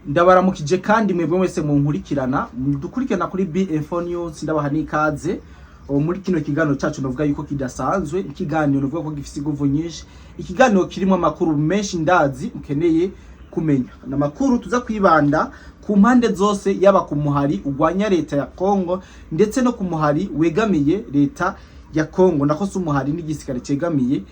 Ndabaramukije kandi mwebwe mwese munkurikirana, dukurikirana kuri BF4 News. Ndabaha n'ikaze muri kino kiganiro cacu. Novuga yuko kidasanzwe, ikiganiro novuga ko gifise inguvu nyinshi, ikiganiro kirimo amakuru menshi ndazi mukeneye kumenya. Ni amakuru tuza kwibanda ku mpande zose, yaba ku muhari urwanya leta ya Congo ndetse no ku muhari wegamiye leta ya Congo, nako si umuhari, n'igisirikare cegamiye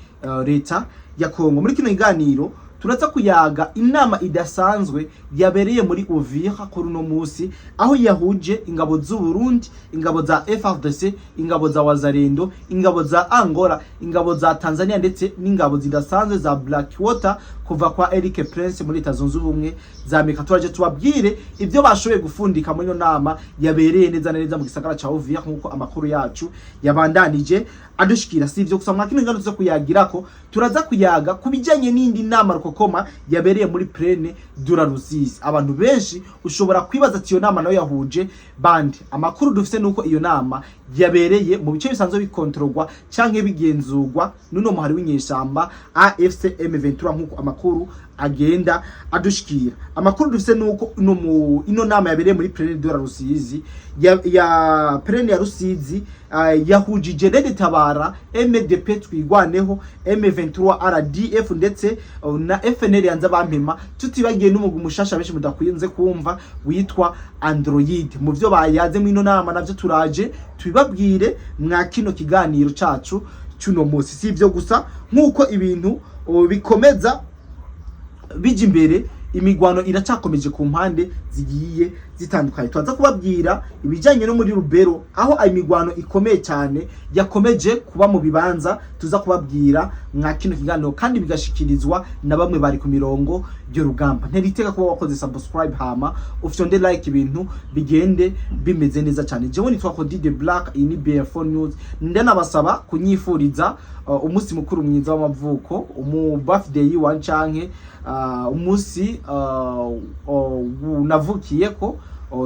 leta ya Congo. Muri kino kiganiro turaza kuyaga inama idasanzwe yabereye muri Uvira kuri uno musi, aho yahuje ingabo z'u Burundi, ingabo za FARDC, ingabo za Wazalendo, ingabo za Angola, ingabo za Tanzania ndetse n'ingabo zidasanzwe za Blackwater kuva kwa Eric Prince muri Leta Zunze Ubumwe za Amerika. Turaje tubabwire ibyo bashoboye gufundika muri ino nama yabereye neza na neza mu gisagara ca Uvira, nk'uko amakuru yacu yabandanije adushikira. Si ivyo gusa, mwakino ngano tuza kuyagirako, turaza kuyaga ku bijanye n'indi nama rukokoma yabereye muri Plaine de la Rusizi. Abantu benshi ushobora kwibaza ati: "Iyo nama nayo yahuje bande?" Amakuru dufise nuko iyo nama yabereye mu bice bisanzwe bikontororwa canke bigenzurwa n'uno muhari w'inyeshamba AFC M23, nk'uko amakuru agenda adushikira. Amakuru dufise nuko ino nama yabereye muri Plaine de la Rusizi ya Plaine ya Rusizi yahujije RED Tabara, MDP Twigwaneho, M23 RDF ndetse na FNL yanze bampema, tutibagiye n'umugwi mushasha benshi mudakunze kumva witwa Android. Mu vyo bayaze mu ino nama navyo turaje tubibabwire mwa kino kiganiro cacu cy'uno munsi. Si ivyo gusa, nk'uko ibintu bikomeza bija imbere, imigwano iracakomeje ku mpande zigiye zitandukanye. Turaza kubabwira ibijyanye no muri Rubero, aho imigwano ikomeye cyane yakomeje kuba mu bibanza tuza kubabwira mwa kino kiganiro, kandi bigashikirizwa na bamwe bari ku mirongo y'urugamba. Nteriteka kuba wakoze subscribe, hama ufyonde like, ibintu bigende bimeze neza cyane. Jewe nitwa Cody the Black, iyi ni BF4 News. Ndanabasaba kunyifuriza umunsi mukuru mwiza w'amavuko, umu birthday wa canke umunsi navukiyeko.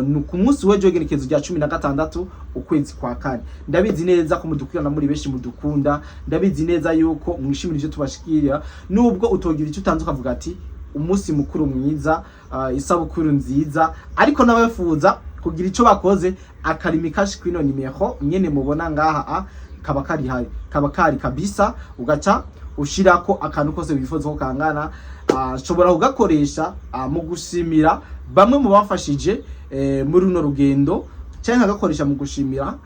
Ni ku munsi w'ejo, igenekerezo rya 16 ukwezi kwa kane. Ndabizi neza ko mudukurikirana muri benshi, mudukunda. Ndabizi neza yuko mwishimira ivyo tubashikira. Nubwo utogira icyo utanze ukavuga ati umunsi mukuru mwiza, isabukuru nziza, ariko n'abafuza kugira ico bakoze, akarimi kashi kwino nimero nyene mubona ngaha kaba kari hari, kaba kari kabisa, ugaca ushirako akantu kose wifuza ko kangana. Nshobora kugakoresha mu gushimira bamwe mu bafashije muri runo rugendo, canke nkagakoresha mu gushimira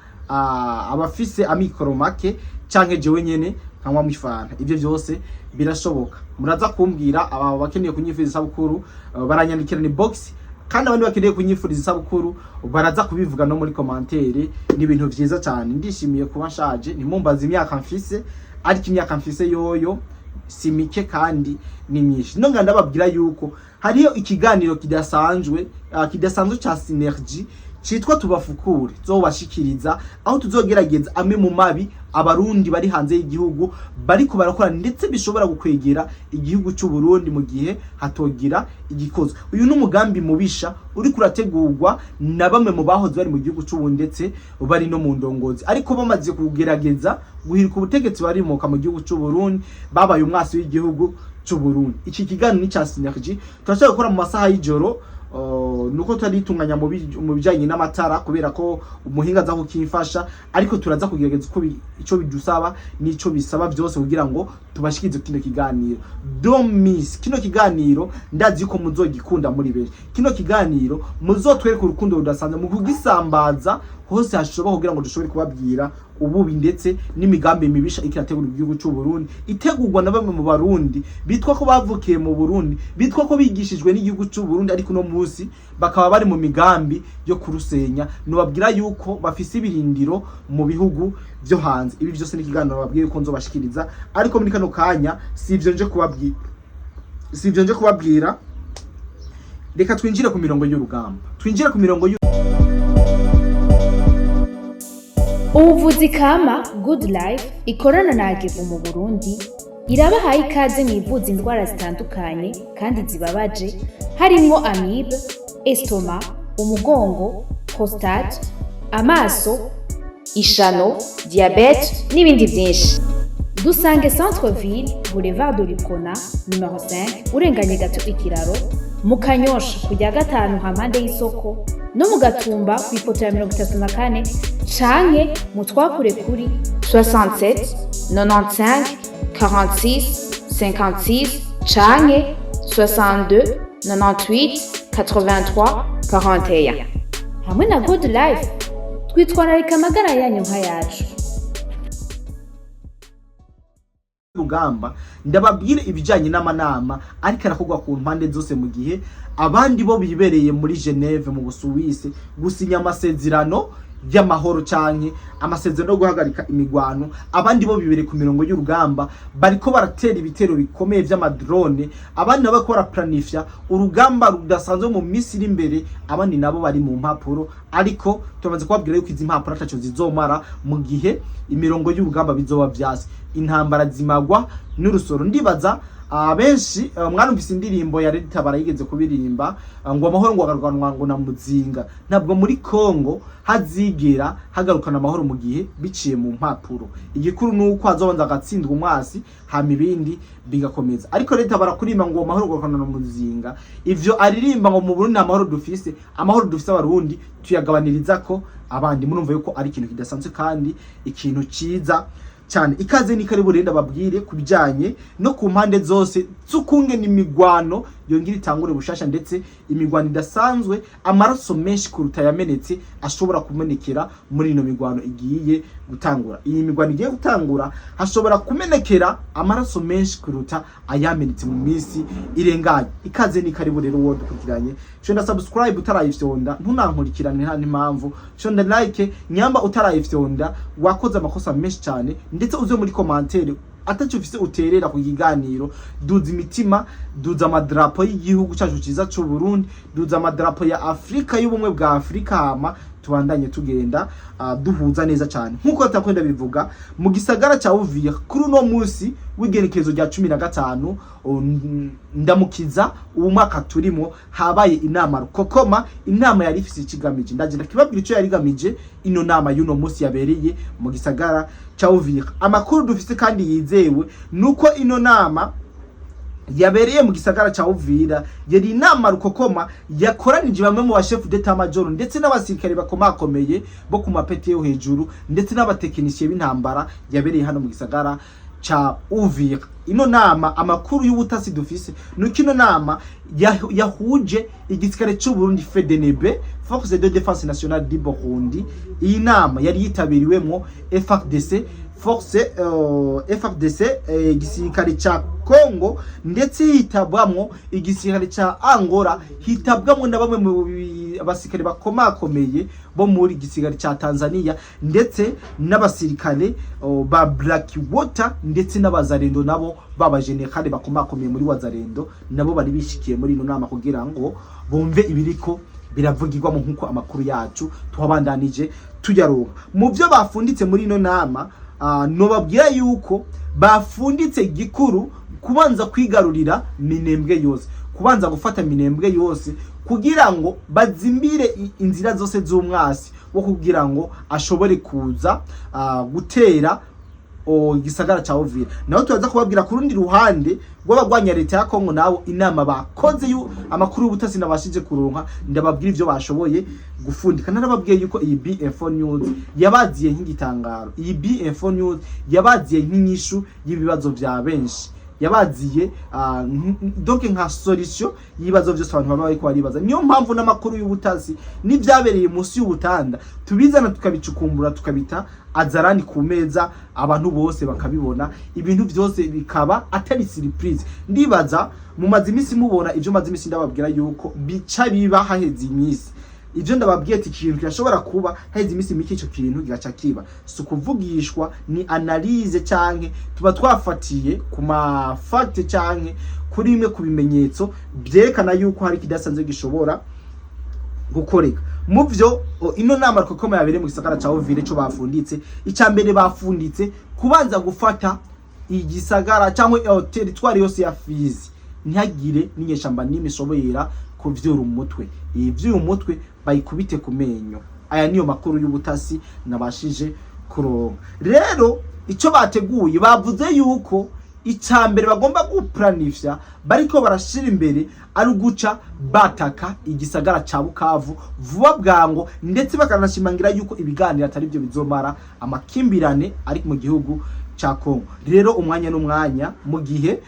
abafise amikoro make, canke jewe nyene nkanywa mw'ifanta. Ivyo vyose birashoboka. Muraza kumbwira. Aba bakeneye kunyifuriza isabukuru baranyandikira ni box, kandi abandi bakeneye kunyifuriza isabukuru baraza kubivuga no muri commentaire. Ni ibintu vyiza cyane. Ndishimiye kuba nshaje. Ntimumbaze imyaka mfise, ariko imyaka mfise yoyo si mike kandi ni myinshi. Nonga ndababwira yuko hariyo ikiganiro kidasanzwe, kidasanzwe ca Synergy citwa Tubafukure tuzobashikiriza, aho tuzogerageza amwe mu mabi Abarundi bari hanze y'igihugu bariko barakora, ndetse bishobora gukwegera igihugu cy'u Burundi mu gihe hatogira igikozwe. Uyu ni umugambi mubisha uri kurategurwa na bamwe mu bahoze bari mu gihugu cy'u Burundi, ndetse bari no mu ndongozi, ariko bamaze kugerageza guhirika ubutegetsi barimuka mu gihugu cy'u Burundi, babaye umwasi w'igihugu cy'u Burundi. Iki kiganiro ni ca Synergy, turashobora gukora mu masaha y'ijoro, nuko tutaritunganya mu bijanye n'amatara, kubera ko umuhinga aza kukimfasha, ariko turaza kugerageza uko ico bidusaba n'ico bisaba byose kugira ngo tubashikirize kino kiganiro. Don't miss kino kiganiro, ndazi yuko muzogikunda muri benshi. Kino kiganiro muzotwereka urukundo rudasanzwe mu kugisambaza hose hashoboka, kugira ngo dushobore kubabwira ububi ndetse n'imigambi mibisha ikirategura igihugu cy'u Burundi, itegurwa na bamwe mu Barundi bitwa ko bavukiye mu Burundi, bitwa ko bigishijwe n'igihugu cy'u Burundi, ariko uno munsi bakaba bari mu migambi yo kurusenya. Nubabwira yuko bafise ibirindiro mu bihugu vyo hanze. Ibi vyose ni ikiganiro babwiye yuko nzobashikiriza, ariko muri kano kanya si ivyo nje kubabwira, si ivyo nje kubabwira. Reka twinjire ku mirongo y'urugamba, twinjire ku mirongo y'u Ubuvuzi kama Good Life ikorana na Agevu mu Burundi irabahaye ikaze mwivuza indwara zitandukanye kandi zibabaje, harimwo amibe, estomac, umugongo, prostate, amaso, ishano, diabète n'ibindi byinshi. Dusange Centre Ville, Boulevard de l'Uprona, numéro 5, urenganye gato ikiraro. Mu Kanyosha ku rya gatanu hampande y'isoko, no mu Gatumba ku ipoto ya 34, canke mutwakure kuri 67 95 46 56 canke 62 98 83 41. Hamwe na Good Life twitwararika amagara yanyu nk'ayacu. Rugamba ndababwire ibijanye n'amanama ariko arakorwa ku mpande zose, mu gihe abandi bo bibereye muri Geneve mu Busuwisi gusinya amasezerano y'amahoro canke amasezerano yo guhagarika imigwano, abandi bo bibereye ku mirongo y'urugamba bariko baratera ibitero bikomeye vy'amadrone, abandi nabo bariko baraplanifya urugamba rudasanzwe mu minsi iri imbere, abandi nabo bari mu mpapuro. Ariko turamaze kubabwira yuko izi mpapuro ataco zizomara mu gihe imirongo y'urugamba bizoba vyase. Intambara zimagwa n'urusoro. Ndibaza abenshi mwarumvise indirimbo ya Red Tabara yigeze kubirimba, ngo amahoro ngo agarukanwa ngo na muzinga. Ntabwo muri Kongo hazigera hagarukana amahoro mu gihe biciye mu mpapuro. Igikuru nuko hazobanza agatsindwa umwasi, hama ibindi bigakomeza. Ariko Red Tabara kurimba ngo amahoro agarukanwa na muzinga, ivyo aririmba ngo mu Burundi nta mahoro dufise, amahoro dufise Abarundi tuyagabaniriza ko abandi. Murumva yuko ari ikintu kidasanzwe kandi ikintu ciza cyane. Ikaze ni karibu. Rero ndababwire ku bijyanye no ku mpande zose z'ukunge n'imigwano yongera itangure bushasha, ndetse imigwano idasanzwe, amaraso menshi kuruta yamenetse ashobora kumenekera muri ino migwano igiye gutangura. Iyi migwano igiye gutangura hashobora kumenekera amaraso menshi kuruta ayamenetse mu minsi irenganye. Ikaze ni karibu. Rero wowe dukurikiranye, shonda subscribe utarayifyonda, ntunankurikirane nta n'impamvu. Shonda like nyamba utarayifyonda, wakoze amakosa menshi cyane. Ndetse uze muri commentaire ataco ufise uterera ku kiganiro, duza imitima, duza amadarapo y'igihugu cyacu cyiza c'u Burundi, duza amadarapo ya Afrika y'ubumwe bwa Afrika, hama tubandanye tugenda duhuza neza cyane. Nkuko takwenda bivuga, mu gisagara ca Uvira kuri uno munsi w'igenekerezo rya 15 ndamukiza uwu mwaka turimo, habaye inama rukokoma, inama yari ifise ikigamije. Ndagenda kibabwira ico yari igamije ino nama y'uno munsi yabereye mu gisagara ca Uvira. Amakuru dufise kandi yizewe nuko ino nama yabereye mu gisagara ca Uvira yari inama rukokoma yakoranije bamwe mu bashefu d'état major ndetse n'abasirikare bakomakomeye bo ku mapeti yo hejuru ndetse n'abatekinisiye b'intambara, yabereye hano mu gisagara ca Uvira. Ino nama, amakuru y'ubutasi dufise nuko ino nama yahuje igisirikare c'u Burundi, FDNB, Force de Défense Nationale du Burundi. Iyi nama yari yitabiriwemwo FARDC, Force FARDC, igisirikare ca Congo, ndetse hitabwamwo igisirikare ca Angola, hitabwamwo na bamwe mu basirikare bakomakomeye bo muri gisirikare ca Tanzania, ndetse n'abasirikare ba Blackwater, ndetse n'abazarendo nabo baba generale bakomakomeye muri Wazarendo nabo bari bishikiye muri ino nama kugira ngo bumve ibiriko biravugirwamo, nk'uko amakuru yacu tuhabandanije tuyaronka. Mu byo bafunditse muri ino nama, nobabwira yuko bafunditse gikuru kubanza kwigarurira Minembwe yose, kubanza gufata Minembwe yose kugira ngo bazimbire inzira zose z'umwasi wo kugira ngo ashobore kuza gutera igisagara ca Uvira. Naho turaza kubabwira ku rundi ruhande rw'abagwanya leta ya Kongo nabo inama bakoze yu amakuru y'ubutasi nabashije kuronka, ndababwira ivyo bashoboye gufundika. Narababwiye yuko iyi BF News yabaziye nk'igitangaro, iyi BF News yabaziye nk'inyishu y'ibibazo vya benshi, yabaziye donc nka solution y'ibibazo byose abantu baba bariko baribaza. Niyo mpamvu n'amakuru y'ubutasi n'ivyabereye munsi y'ubutanda tubizana, tukabicukumbura, tukabita azarani ku meza, abantu bose bakabibona, ibintu byose bikaba atari surprise. Ndibaza mumaze iminsi mubona ivyo maze iminsi ndababwira yuko bica biba haheze iminsi. Ivyo ndababwiye ati ikintu kirashobora kuba haheze iminsi mike, ico kintu kigaca kiba. Si ukuvugishwa, ni analyse canke tuba twafatiye ku ma fact canke kuri bimwe ku bimenyetso vyerekana yuko hari ikidasanzwe gishobora gukoreka. Mu vyo ino nama rukokoma yabereye mu gisagara ca Uvira ico bafunditse, ica mbere bafunditse kubanza gufata igisagara cyangwa teritwari yose ya Fizi, ntihagire n'inyeshamba n'imwe ishoboyera kuvyura umutwe, ivyuye umutwe bayikubite ku menyo. Aya niyo makuru y'ubutasi nabashije kuronka. Rero ico bateguye, bavuze yuko Icya mbere bagomba guplanifya, bariko barashira imbere, ari uguca bataka igisagara ca Bukavu vuba bwango, ndetse bakanashimangira yuko ibiganiro atari byo bizomara amakimbirane ari mu gihugu ca Kongo. Rero umwanya n'umwanya, mu gihe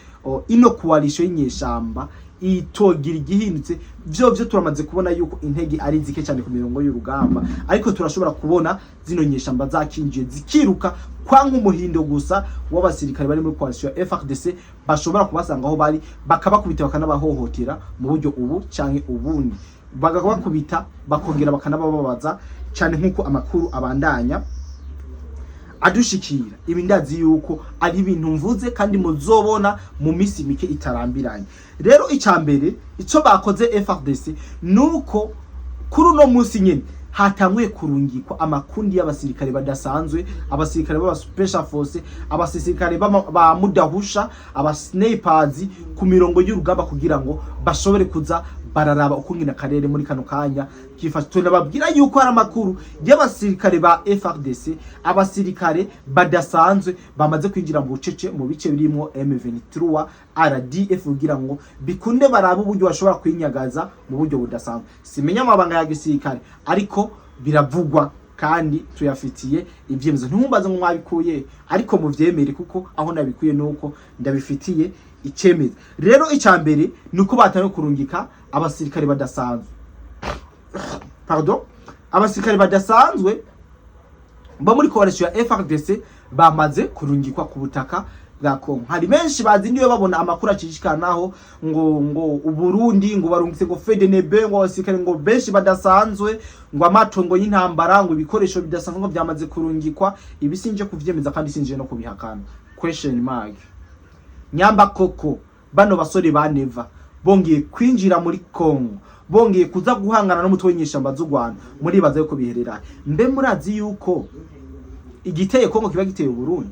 ino coalition y'inyeshamba itogira igihindutse, vyo turamaze kubona yuko intege ari zike cyane ku mirongo y'urugamba, ariko turashobora kubona zino nyeshamba zakinjiye zikiruka kwa nk'umuhindo gusa w'abasirikare bari muri coalition ya FARDC, bashobora kubasanga aho bari bakabakubita, bakanabahohotera mu buryo ubu canke ubundi, bakabakubita bakongera bakanabababaza cyane, nk'uko amakuru abandanya adushikira. Ibi ndazi yuko ari ibintu mvuze kandi muzobona mu misi mike itarambiranye. Rero icya mbere ico bakoze FARDC nuko kuri uno munsi nyene hatanguye kurungikwa amakundi y'abasirikare badasanzwe, abasirikare b'aba special force, abasirikare ba mudahusha, aba snipers ku mirongo y'urugamba, kugira ngo bashobore kuza bararaba uko ngina karere muri kano kanya kifashe. Tunababwira yuko hari amakuru y'abasirikare ba FARDC, abasirikare badasanzwe, bamaze kwinjira mu bucece mu bice birimo M23 RDF, kugira ngo bikunde barabe uburyo bashobora kwinyagaza mu buryo budasanzwe. Simenya amabanga ya gisirikare, ariko biravugwa kandi tuyafitiye ibyemezo. Ntumbaze ngo mwabikuye, ariko muvyemere, kuko aho nabikuye nuko ndabifitiye icyemezo. Rero icya mbere ni uko batangiye kurungika abasirikare badasanzwe, pardon, abasirikare badasanzwe bo muri coalition ya FARDC bamaze kurungikwa ku butaka bwa Kongo. Hari benshi bazindiwe babona amakuru acishikanaho ngo Uburundi ngo barungitse ngo FDNB, ngo abasirikare ngo benshi badasanzwe, ngo amatongo y'intambara, ngo ibikoresho bidasanzwe ngo byamaze kurungikwa. Ibi sinje kuvyemeza kandi sinje no kubihakana. Question mark. Nyamba koko bano basore ba Neva bongeye kwinjira muri Kongo, bongeye kuza guhangana n'umutwe w'inyeshamba z'u Rwanda, muribaza yuko biherera? Mbe murazi yuko igiteye Kongo kiba giteye Burundi?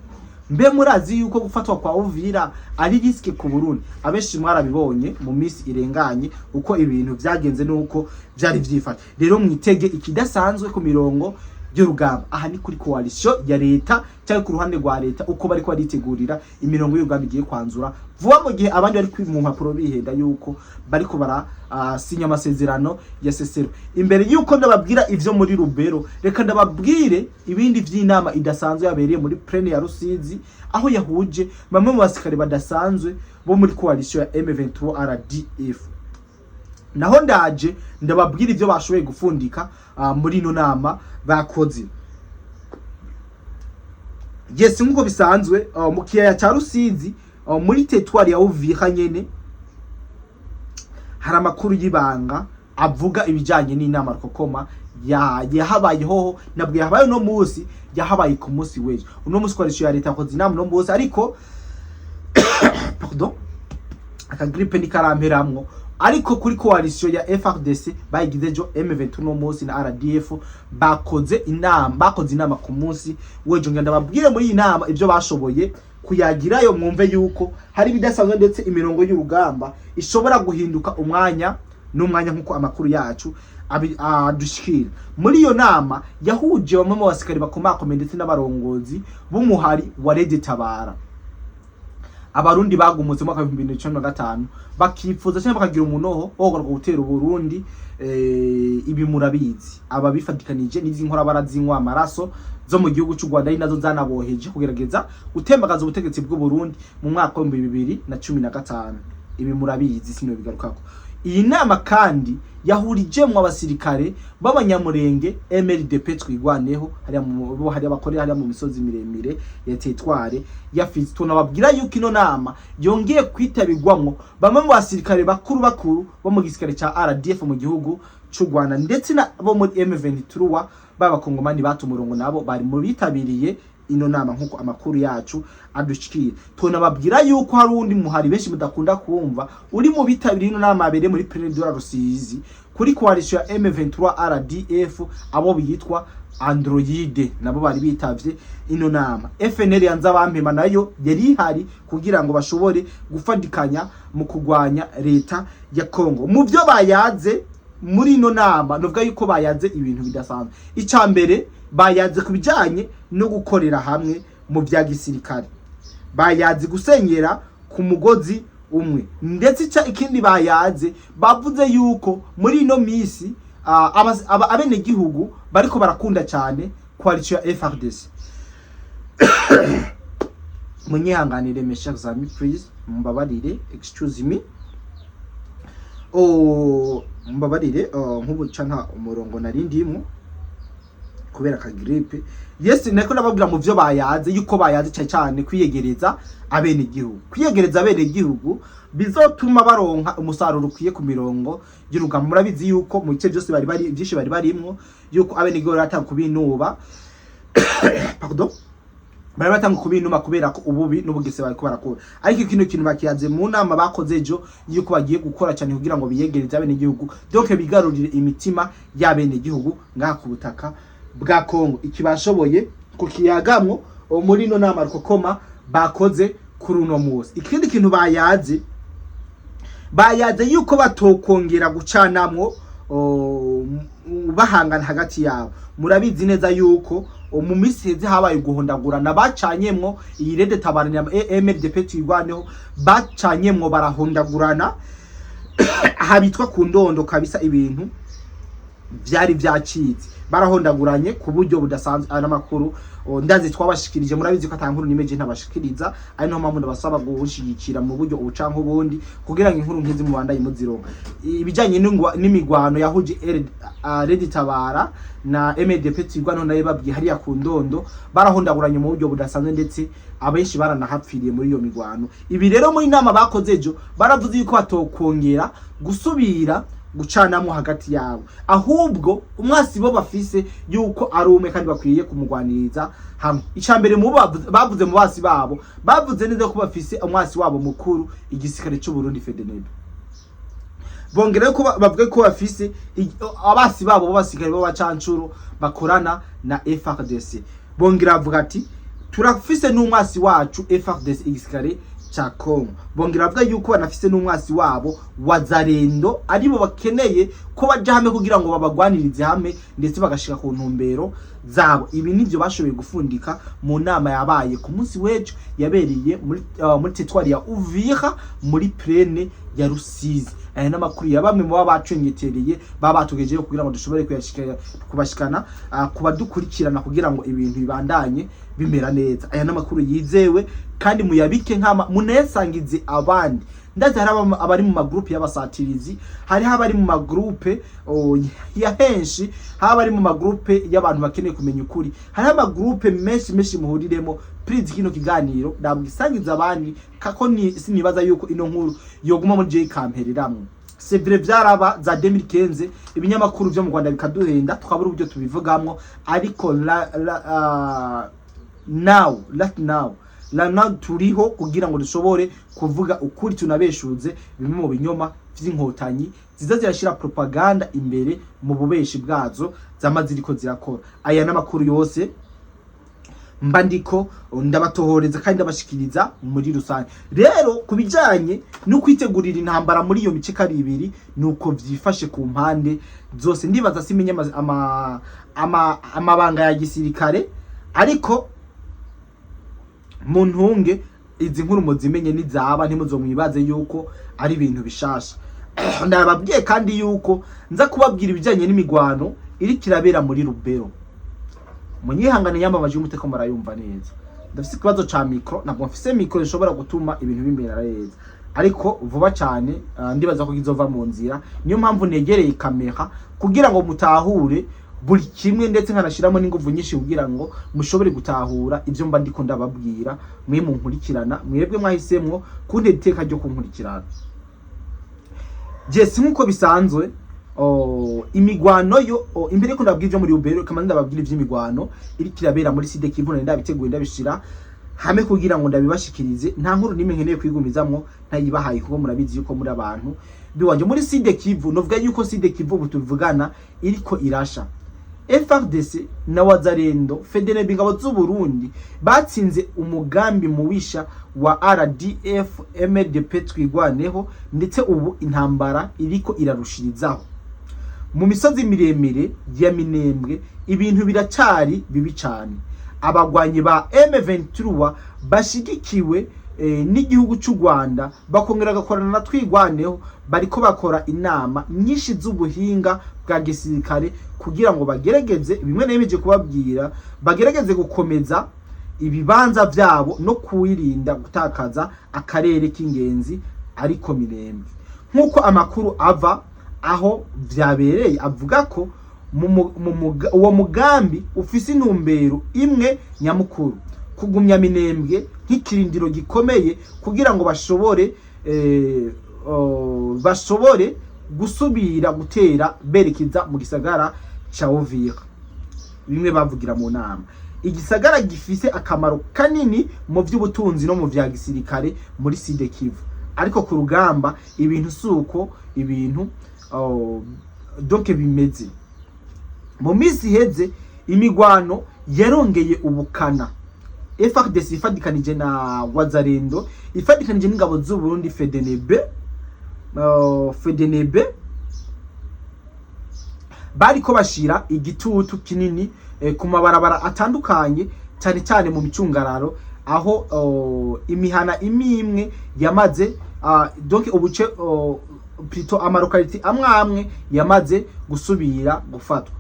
Mbe murazi yuko gufatwa kwa Uvira ari risque ku Burundi? Abenshi mwarabibonye mu minsi irenganye uko ibintu vyagenze nuko vyari vyifashe. Rero mwitege ikidasanzwe ku mirongo y'urugamba. Aha ni kuri coalition ya leta cyangwa ku ruhande rwa leta, uko bariko baritegurira imirongo y'urugamba igiye kwanzura vuba, mu gihe abandi bari mu mpapuro bihenda yuko bariko bara sinya amasezerano ya cessez-le-feu. Imbere yuko ndababwira ivyo muri Rubero, reka ndababwire ibindi vy'inama idasanzwe yabereye muri Plaine ya Rusizi, aho yahuje bamwe mu basirikare badasanzwe bo muri coalition ya M23 RDF. Naho ndaje ndababwira ivyo bashoboye gufundika muri ino nama bakoze. Yes, nkuko bisanzwe, mu kiyaya ca Rusizi, muri territoire ya Uvira nyene, hari amakuru y'ibanga avuga ibijanye n'inama rukokoma ya yahabaye hoho. Nabwo yahabaye uno munsi, yahabaye ku munsi w'ejo. Uno munsi coalition ya leta yakoze inama uno munsi, ariko pardon, akagrippe nikaramperamwo. Ariko kuri coalition ya FARDC bayigize ejo, M23 no munsi na RDF bakoze inama ku munsi w'ejo. Ngenda babwire muri iyi nama ibyo bashoboye kuyagirayo, mwumve yuko hari ibidasanzwe, ndetse imirongo y'urugamba ishobora guhinduka umwanya n'umwanya, nk'uko amakuru yacu adushikira. Muri iyo nama yahuje bamwe mu basirikare bakomakomeye ndetse n'abarongozi b'umuhari wa RED Tabara, Abarundi bagumutse mu mwaka wa 2015, bakifuza cyangwa bakagira umunoho wo kugaruka gutera Uburundi. Ibi murabizi, aba bifatikanije n'izi nkorabara zinywa amaraso zo mu gihugu cy'u Rwanda, ari nazo zanaboheje kugerageza gutembagaza ubutegetsi bw'u Burundi mu mwaka wa 2015. Ibi murabizi, sino bigarukako. Iyi nama kandi yahurijemwo abasirikare b'Abanyamurenge MRDP Twigwaneho, hariya mu bo hariya bakorera hariya mu misozi miremire ya territoire ya Fizi. Tunababwira yuko ino nama yongeye kwitabirwamwo bamwe mu basirikare bakuru bakuru bo mu gisirikare ca RDF mu gihugu c'u Rwanda, ndetse na bo muri M23 b'Abakongomani bata umurongo, nabo bari mu bitabiriye ino nama, nk'uko amakuru yacu adushikira. Tunababwira yuko hari uwundi muhari benshi mudakunda kumva uri mu bitabiriye ino nama yabereye muri Plaine de la Rusizi kuri coalition ya M23 RDF, abo bitwa Androide, nabo bari bitavye ino nama. FNL ya Nzabampema nayo yari ihari kugira ngo bashobore gufadikanya mu kugwanya leta ya Congo. Mu byo bayaze muri ino nama, nuvuga yuko bayaze ibintu bidasanzwe. Ica mbere, bayaze ku bijanye no gukorera hamwe mu bya gisirikare. Bayazi gusenyera ku mugozi umwe. Ndetse ica ikindi bayaze, bavuze yuko muri ino misi abenegihugu bariko barakunda cyane coalition ya FARDC. Munyihanganire, mes chers amis, please, mumbabarire, excuse me. Oh, mumbabarire. Oh, nk'ubu ca nta umurongo nari ndimwo kubera ka grippe. Yes, nako nababwira mu vyo bayaze yuko bayaze cyane cyane kwiyegereza abenegihugu. Kwiyegereza abenegihugu bizotuma baronka umusaruro ukwiye ku mirongo y'urugamba. Murabizi yuko mu bice byose bari bari byinshi bari barimwo, yuko abenegihugu baratanga kubinuba, pardon, bari batanga kubinuma kubera ko ububi n'ubugese bariko barakora. Ariko kino kintu bakiyaze mu nama bakoze ejo, yuko bagiye gukora cyane kugira ngo biyegereze abenegihugu, donc bigarurire imitima y'abenegihugu ngaha ku butaka bwa Kongo. Iki bashoboye kukiyagamwo muri ino nama rukokoma bakoze kuri uno munsi. Ikindi kintu bayaze, bayaze yuko batokongera gucanamwo, bahangana hagati yabo. Murabizi neza yuko mu minsi iheze habaye guhondagurana, bacanyemwo iyi RED Tabara na MRDP Twirwaneho, bacanyemwo barahondagurana aha bitwa ku Ndondo. Kabisa ibintu vyari vyacitse, barahondaguranye ku buryo budasanzwe. Aya n'amakuru ndazi twabashikirije. Murabizi ko ata nkuru nimeje ntabashikiriza, ari niyo mpamvu ndabasaba gushigikira mu buryo ubu canke ubundi kugira ngo inkuru nkizi mubandaye muzironka. Ibijanye n'imigwano yahuje RED Tabara na MDP Twirwaneho, nayo babwiye hariya ku Ndondo barahondaguranye mu buryo budasanzwe, ndetse abenshi baranahapfiriye muri iyo migwano. Ibi rero muri nama bakoze ejo baravuze yuko batokongera gusubira gucanamo hagati yabo, ahubwo umwasi bo bafise yuko ari umwe kandi bakwiye kumugwaniriza hamwe. Icambere mu bavuze mu basi babo, bavuze neza ko bafise umwasi wabo mukuru, igisirikare cy'u Burundi, FDNB. Bongera ko bavuga ko bafise abasi babo b'abasirikare b'abacancuro bakorana na FARDC. Bongera bavuga ati turafise n'umwasi wacu FARDC, igisirikare ca Congo. Bongera bavuga yuko banafise n'umwasi wabo Wazalendo, aribo bakeneye ko baja hamwe kugira ngo babagwanirize hamwe ndetse bagashika ku ntumbero zabo. Ibi nivyo bashoboye gufundika mu nama yabaye ku munsi w'ejo, yabereye muri teritwari ya Uvira, muri plaine ya Rusizi. Aya n'amakuru ya bamwe mu baba bacengetereye, baba batugejeho kugira ngo dushobore kuyashikana, kubashikana kubadukurikirana, kugira ngo ibintu bibandanye bimera neza. Aya n'amakuru yizewe kandi muyabike nkama munesangize abandi. Ndazi hari abari mu magroupe y'abasatirizi, hariho abari mu magroupe ya henshi, haba abari mu magroupe y'abantu bakeneye kumenya ukuri, hariho amagroupe menshi menshi muhuriremo. Please, kino kiganiro ntabwo isangiza abandi, kako ni sinibaza yuko ino nkuru yoguma muri J kampereramwo. C'est vrai, vyaraba za 2015, ibinyamakuru vyo mu Rwanda bikaduhenda, tukabura uburyo tubivugamwo. Ariko la, la, now right now la now turiho kugira ngo dushobore kuvuga ukuri, tunabeshuze bimwe mu binyoma vy'inkotanyi ziza zirashira propaganda imbere mu bubeshi bwazo zama ziriko zirakora. Aya n'amakuru yose mba ndiko ndabatohoreza kandi ndabashikiriza muri rusange. Rero ku bijanye no kwitegurira intambara muri iyo mice kari ibiri, nuko vyifashe ku mpande zose. Ndibaza simenye amabanga ya gisirikare, ariko mu ntunge izi nkuru muzimenye, nizaba ntimuzomwibaze yuko ari ibintu bishasha. Ndababwiye kandi yuko nza kubabwira ibijanye n'imigwano iriko irabera muri Rubero. Munyihangane, yambamaje y'umuteko murayumva neza. Ndafise ikibazo ca micro, ntabwo mfise micro ishobora gutuma ibintu bimera neza, ariko vuba cyane ndibaza ko kizova mu nzira. Niyo mpamvu negereye kamera kugira ngo mutahure buri kimwe, ndetse nkanashiramo n'inguvu nyinshi kugira ngo mushobore gutahura ibyo mba ndiko ndababwira. Mwe munkurikirana, mwebwe mwahisemwo kuntera iteka ryo kunkurikirana. Yes, nkuko bisanzwe, imigwano yo, imbere yuko ndababwira ivyo muri Rubero, kama ndababwira ivy'imigwano iriko irabera muri Sud Kivu, nari ndabiteguye, ndabishira hamwe kugira ngo ndabibashikirize. Nta nkuru nimwe nkeneye kwigumizamwo ntayibahaye, kuko murabizi yuko muri abantu biwanje. Muri Sud Kivu, novuga yuko Sud Kivu ubu tuvugana iriko irasha. FARDC na Wazalendo, FDNB, ingabo z'u Burundi, batsinze umugambi mubisha wa RDF MRDP Twirwaneho, ndetse ubu intambara iriko irarushirizaho mu misozi miremire ya Minembwe. Ibintu biracari bibi cane. Abagwanyi ba M23 bashigikiwe n'igihugu cy'u Rwanda, bakongera bagakorana na Twigwaneho, bariko bakora inama nyinshi z'ubuhinga bwa gisirikare kugira ngo bagerageze bimwe nemeje kubabwira, bagerageze gukomeza ibibanza vyabo no kwirinda gutakaza akarere k'ingenzi ariko Mirembe. Nk'uko amakuru ava aho vyabereye avuga ko uwo mugambi ufise intumbero imwe nyamukuru: kugumya Minembwe nk'ikirindiro gikomeye kugira ngo bashobore gusubira gutera berekeza mu gisagara ca Uvira. Bimwe bavugira mu nama, igisagara gifise akamaro kanini mu vy'ubutunzi no mu vya gisirikare muri Sud Kivu. Ariko ku rugamba ibintu suko ibintu, oh, donc bimeze. Mu minsi iheze imigwano yarongeye ubukana. FARDC ifadikanije na Wazalendo, ifadikanije n'ingabo z'u Burundi FDNB, FDNB, bariko bashira igitutu kinini ku mabarabara atandukanye, cyane cyane mu micungararo aho imihana imwe yamaze, donc ubuce, plutôt ama localités amwe amwe yamaze gusubira gufatwa.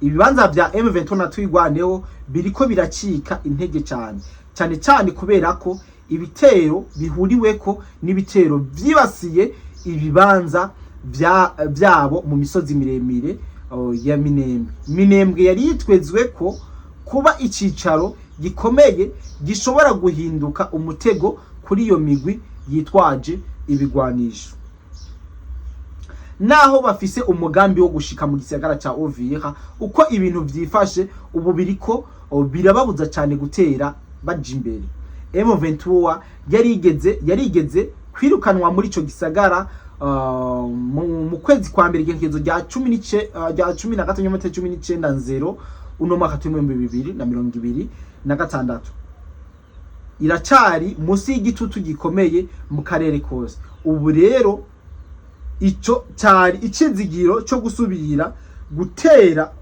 Ibibanza vya M23 na Twigwaneho biriko biracika intege cyane cyane cyane, kubera ko ibitero bihuriweko n'ibitero vyibasiye ibibanza vyabo mu misozi miremire ya Minembwe. Minembwe yari yitwezwe ko kuba icicaro gikomeye gishobora guhinduka umutego kuri iyo migwi yitwaje ibigwanisho. Naho bafise umugambi wo gushika mu gisagara ca Uvira, uko ibintu vyifashe ubu biriko birababuza cyane gutera baja imbere. M23 yarigeze kwirukanwa muri ico gisagara mu kwezi kwa mbere, igenekerezo rya 13 nyuma 19 0 uno mwaka turi 2026. Iracari munsi y'igitutu gikomeye mu karere kose. Ubu rero ico cyari icizigiro cyo gusubira gutera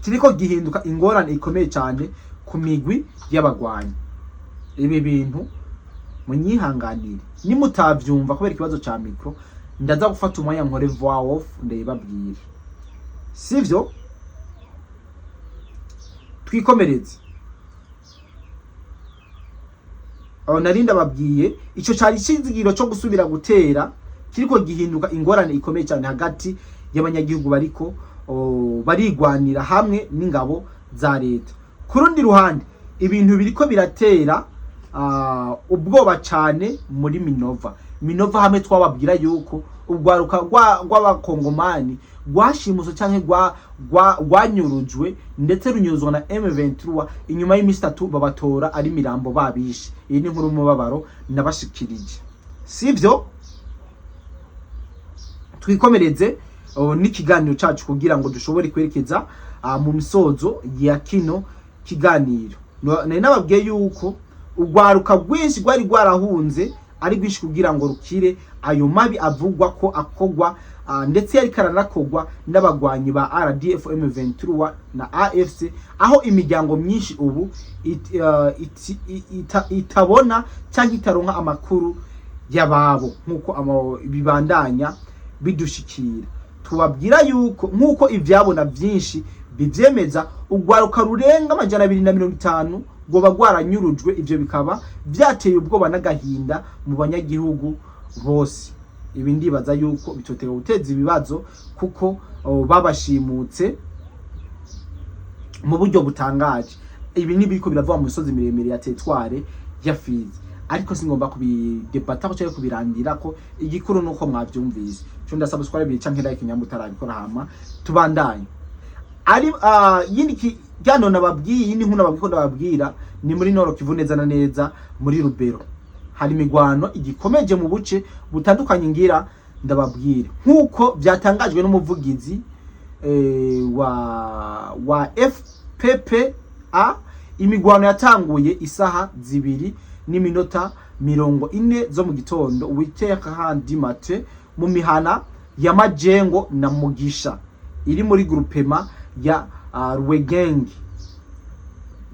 kiriko gihinduka ingorane ikomeye cyane ku migwi y'abagwanyi. Ibi bintu munyihanganire nimutavyumva kubera ikibazo ca micro, ndaza gufata umwanya nkore voix off ndayibabwire, sivyo? Twikomereze. Aho nari ndababwiye, ico cari icizigiro co gusubira gutera kiriko gihinduka ingorane ikomeye cyane hagati y'abanyagihugu bariko barigwanira hamwe n'ingabo za leta. Ku rundi ruhande, ibintu biriko biratera ubwoba cyane muri Minova. Minova hamwe twababwira yuko urwaruka rw'abakongomani rwashimuswe canke rwanyurujwe, ndetse runyuzwa na M23, inyuma y'iminsi 3 babatora ari mirambo babishe. Iyi ni inkuru y'umubabaro nabashikirije, sivyo? Twikomereze n'ikiganiro cacu kugira ngo dushobore kwerekeza mu misozo ya kino kiganiro. Nari nababwiye yuko urwaruka rwinshi rwari rwarahunze ari rwinshi kugira ngo rukire ayo mabi avugwa ko akogwa, ndetse yari karanakorwa n'abagwanyi ba RDF, M23 na AFC, aho imiryango myinshi ubu itabona cyangwa itaronka amakuru y'ababo. Nk'uko bibandanya bidushikira, tubabwira yuko nk'uko ivyabona vyinshi bivyemeza, urwaruka rurenga 250 rwoba rwaranyurujwe. Ivyo bikaba vyateye ubwoba n'agahinda mu banyagihugu bose. Ibi ndibaza yuko bitotera guteza ibibazo, kuko babashimutse mu buryo butangaje. Ibi ni biriko birava mu misozi miremire ya territoire ya Fizi, ariko singomba kubidebataho cyangwa kubirangira ko. Igikuru nuko mwavyumvise. Cyo ndasaba subscribe canke like nyamba utarabikora, hama tubandanye. Ari yindi kiganiro nababwiye, yindi nkuru nababwiye ko ndababwira, ni muri Nord Kivu, neza na neza muri Rubero. Hari imigwano igikomeje mu buce butandukanye. Ngira ndababwire nk'uko byatangajwe n'umuvugizi wa FPPA, imigwano yatanguye isaha 2:40 zo mu gitondo, 8h du matin, mu mihana ya Majengo na Mugisha iri muri groupement ya Rwegenge.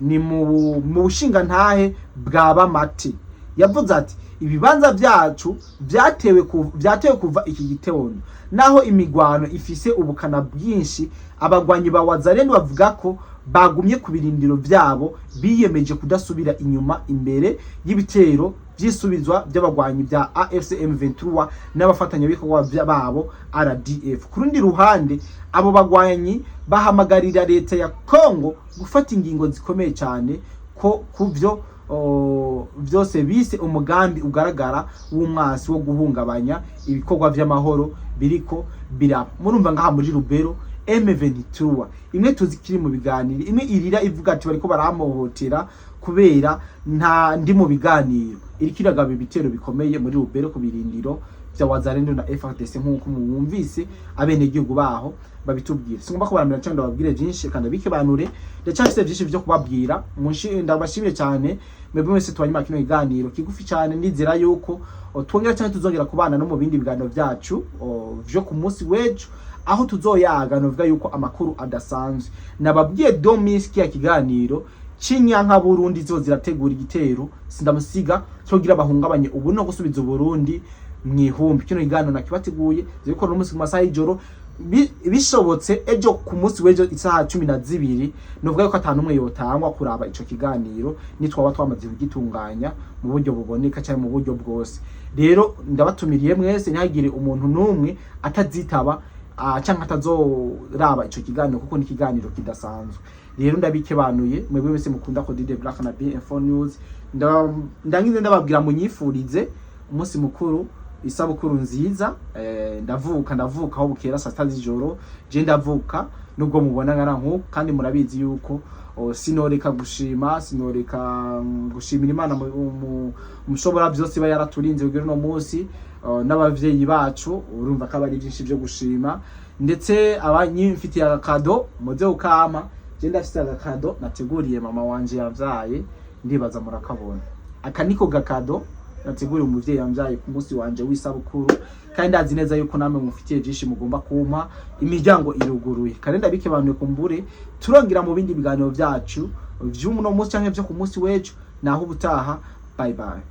Ni mu bushingantahe bwa Bamate. Yavuze ati: "Ibibanza byacu vyatewe kuva iki gitondo, naho imigwano ifise ubukana bwinshi." Abagwanyi ba Wazalendo bavuga ko bagumye ku birindiro vyabo, biyemeje kudasubira inyuma imbere y'ibitero vy'isubizwa by'abagwanyi bya AFC M23 n'abafatanyabikorwa babo RDF. Ku rundi ruhande, abo bagwanyi bahamagarira leta ya Congo gufata ingingo zikomeye cyane ko kuvyo vyose bise umugambi ugaragara w'umwasi wo guhungabanya ibikorwa vy'amahoro biriko biraba. Murumva ngaha muri Rubero, M23 imwe tuzi kiri mu biganiro, imwe irira ivuga ati bariko baramuhotera kubera nta ndi mu biganiro, iriko iragaba ibitero bikomeye muri Rubero ku birindiro vya Wazalendo na FARDC, nk'uko mwumvise abenegihugu baho babitubwira. Singomba kubarambira cyangwa ndababwire byinshi, kandi abikebanure, ndacyafise byinshi vyo kubabwira. Ndabashimiye cyane mwebwe mwese tubanyuma kino kiganiro kigufi cyane. Nizera yuko twongera cyane tuzongera kubana no mu bindi biganiro byacu vyo ku munsi w'ejo, aho tuzoyaga novuga yuko amakuru adasanzwe nababwiye domiski ya kiganiro c'inyanka Burundi zo zirategura igitero sindamusiga cyo kugira bahungabanye ubu no gusubiza Uburundi mwihumbi. Kino kiganiro nakibateguye zibikora n'umunsi ku masaha y'ijoro. Bishobotse ejo ku munsi w'ejo isaha 12, nuvuga yuko atanu umwe yotangwa kuraba ico kiganiro nitwaba twamaze kugitunganya mu buryo buboneka cyangwa mu buryo bwose. Rero ndabatumiriye mwese, ntihagire umuntu n'umwe atazitaba canke atazoraba ico kiganiro, kuko ni ikiganiro kidasanzwe. Rero ndabikebanuye mwebwe mwese mukunda Codide Black na BM4 News. Ndangize ndababwira munyifurize umunsi mukuru, isabukuru nziza. Ndavuka aho bukera saa 6 z'ijoro. Je ndavuka nubwo mubona ngana nkuko, kandi murabizi yuko sinoreka gushima, sinoreka gushimira Imana mushobora byose iba yaraturinze kugira uno munsi, n'abavyeyi bacu. Urumva ko aba ari byinshi byo gushima, ndetse abanyimfitiye agakado muze ukama. Je ndafise agakado nateguriye mama wanje yavyaye, ndibaza murakabona. Aka niko gakado nateguriye umuvyeyi yambyaye ku munsi wanje w'isabukuru, kandi ndazi neza yuko namwe mufitiye byinshi mugomba kumpa. Imiryango iruguruye kandi ndabikebanuye. Kumbure turongera mu bindi biganiro byacu vy'uno munsi canke vyo ku munsi w'ejo. Naho ubutaha, bye bye.